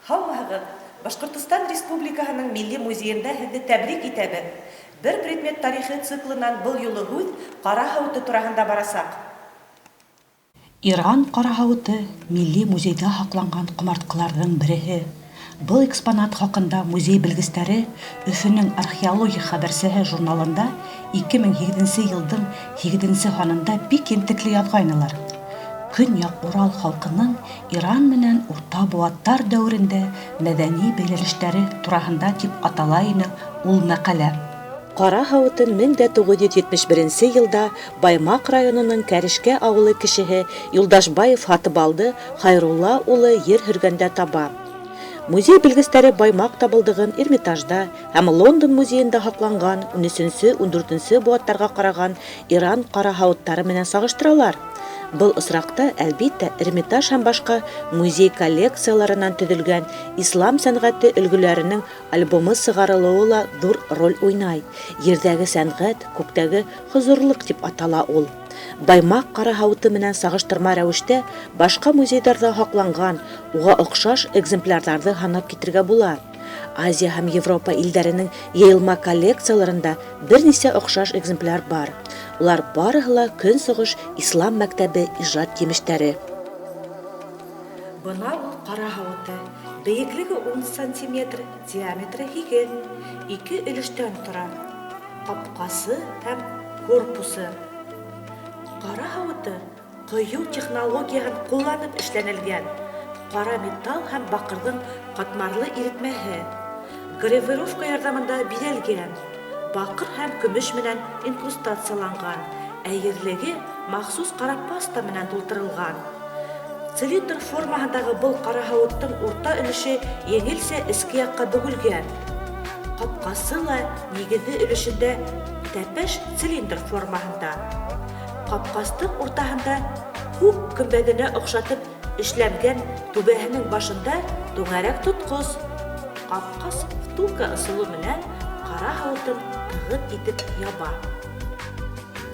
Һаумыһығыҙ! Башҡортостан Республикаһының Милли музейында һеҙҙе тәбрик итәбеҙ! Бер предмет тарихы циклынан был юлы һүҙ ҡара һауыты тураһында барасаҡ. Иран ҡара һауыты Милли музейҙа һаҡланған ҡомартҡыларҙың береһе. Был экспонат хаҡында музей белгестәре Өфөнөң археологик хәбәрсеһе журналында 2008 йылдың һигеҙенсе һанында бик ентекле яҙғайнылар. Көньяҡ Урал халҡының Иран менән урта быуаттар дәүерендә мәҙәни бәйләнештәре тураһында тип атала ине ул мәҡәлә. Ҡара һауытын 1971 йылда Баймаҡ районының Кәрешкә ауылы кешеһе Юлдашбаев Һатыбалды Хайрулла улы ер һөргәндә таба. Музей белгестәре Баймаҡ табылдығын Эрмитажда һәм Лондон музейында һаҡланған 13-14 быуаттарға ҡараған Иран ҡара һауыттары менән сағыштыралар. Был осраҡта, әлбиттә, Эрмитаж һәм башҡа музей коллекцияларынан төҙөлгән ислам сәнғәте өлгөләренең альбомы сығарылыуы ла ҙур роль уйнай. Ерҙәге сәнғәт, күктәге хозурлыҡ тип атала ул. Баймаҡ ҡара һауыты менән сағыштырма рәүештә башҡа музейҙарҙа һаҡланған, уға оҡшаш экземплярҙарҙы һанап китергә була. Азия һәм Европа илдәренең йыйылма коллекцияларында бер нисә оҡшаш экземпляр бар. Улар барыһы ла Көнсығыш ислам мәктәбе ижад емештәре. Бына ул ҡара һауыты. Бейеклеге 10 сантиметр, диаметры 8. Ике өлөштән тора. Ҡапҡасы һәм корпусы. Ҡара һауыты ҡойоу технологияһын ҡулланып эшләнелгән. Ҡара металл һәм баҡырҙың ҡатмарлы иретмәһе. Гравировка ярҙамында биҙәлгән. Баҡыр һәм көмөш менән инкрустацияланған, ә ерлеге махсус ҡара паста менән тултырылған. Цилиндр формаһындағы был ҡара һауыттың урта өлөшө еңелсә эске яҡҡа бөгөлгән. Ҡапҡасы ла нигеҙе өлөшөндә тәпәш цилиндр формаһында. Ҡапҡастың уртаһында күк көмбәҙенә оҡшатып эшләнгән түбәһенең башында түңәрәк тотҡос. Ҡапҡас втулка ысулы менән ҡара һауытын тығыҙ итеп яба.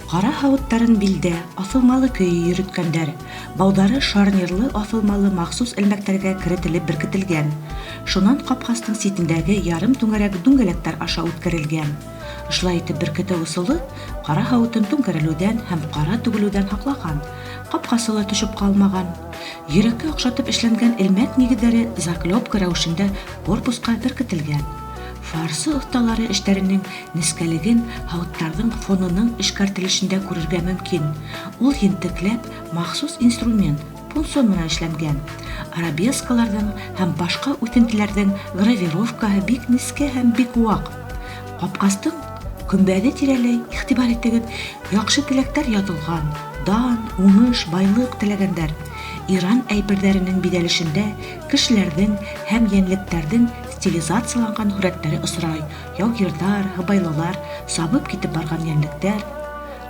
Ҡара һауыттарын билдә аҫылмалы көйө йөрөткәндәр. Бауҙары шарнирлы аҫылмалы махсус элмәктәргә керетелеп беркетелгән. Шунан ҡапҡастың ситендәге ярым түңәрәк дүңгәләктәр аша үткәрелгән. Ошолай итеп беркетеү ысулы ҡара һауытын түңкәрелеүҙән һәм ҡара түгелеүҙән һаҡлаған, ҡапҡасы ла төшөп ҡалмаған. Йөрәккә оҡшатып эшләнгән элмәк нигеҙҙәре заклепка рәүешендә корпусҡа беркетелгән. Фарсы оҫталары эштәренең нескәлеген һауыттарҙың фонының эшкәртелешендә күрергә мөмкин. Ул ентекләп махсус инструмент пунсон менән эшләнгән. Арабескаларҙың һәм башҡа үҫентеләрҙең гравировкаһы бик нескә һәм бик ваҡ. Ҡапҡастың көмбәҙе тирәләй, иғтибар итегеҙ, яҡшы теләктәр яҙылған. Дан, уңыш, байлыҡ теләгәндәр. Иран әйберҙәренең биҙәлешендә кешеләрҙең һәм йәнлектәрҙең стилизацияланған һүрәттәре осрай. Яугирҙар, һыбайлылар, сабып китеп барған йәнлектәр.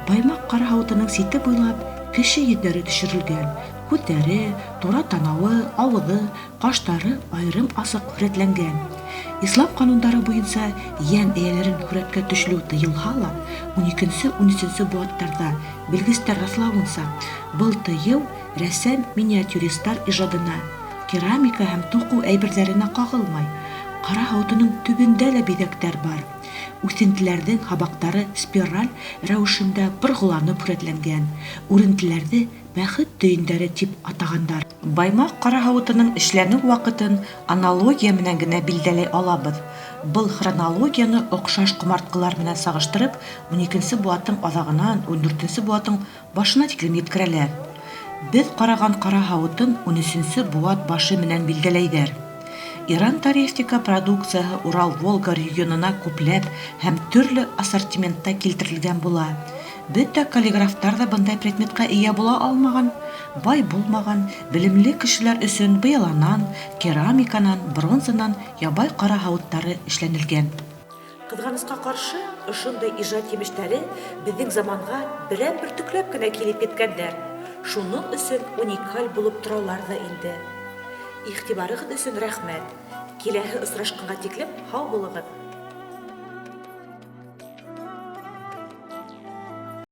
Баймаҡ ҡара һауытының сите буйлап кеше йөҙҙәре төшөрөлгән. Күҙҙәре, тура танауы, ауыҙы, ҡаштары айырым асыҡ һүрәтләнгән. Ислам ҡанундары буйынса йән эйәләрен һүрәткә төшөрөү тыйылһа ла, 12-13 быуаттарҙа белгестәр раҫлауынса, был тыйыу рәссам миниатюристар ижадына, керамика һәм туҡыу әйберҙәренә ҡағылмай. Ҡара һауытының төбөндә лә биҙәктәр бар. Үҫентеләрҙең һабаҡтары спираль рәүешендә борғоланып һүрәтләнгән. Үрентеләрҙе бәхет төйөндәре тип атағандар. Баймаҡ ҡара һауытының эшләнеү ваҡытын аналогия менән генә билдәләй алабыҙ. Был хронологияны оҡшаш ҡомартҡылар менән сағыштырып, 12 быуаттың аҙағынан 14 быуаттың башына тиклем еткерәләр. Беҙ ҡараған ҡара һауытын 13 быуат башы менән билдәләйҙәр. Иран торевтика продукцияһы Урал-Волга регионына күпләп һәм төрлө ассортиментта килтерелгән була. Бөтә каллиграфтар ҙа бындай предметҡа эйә була алмаған, бай булмаған, белемле кешеләр өсөн быяланан, керамиканан, бронзанан ябай ҡара һауыттары эшләнелгән. Ҡыҙғанысҡа ҡаршы, ошондай ижад емештәре беҙҙең заманға берәм бөртөкләп кенә килеп еткәндәр. Шуның өсөн уникаль булып торалар ҙа инде. Иғтибарығыҙ өсөн рәхмәт. Киләһе осрашҡанға тиклем һау булығыҙ.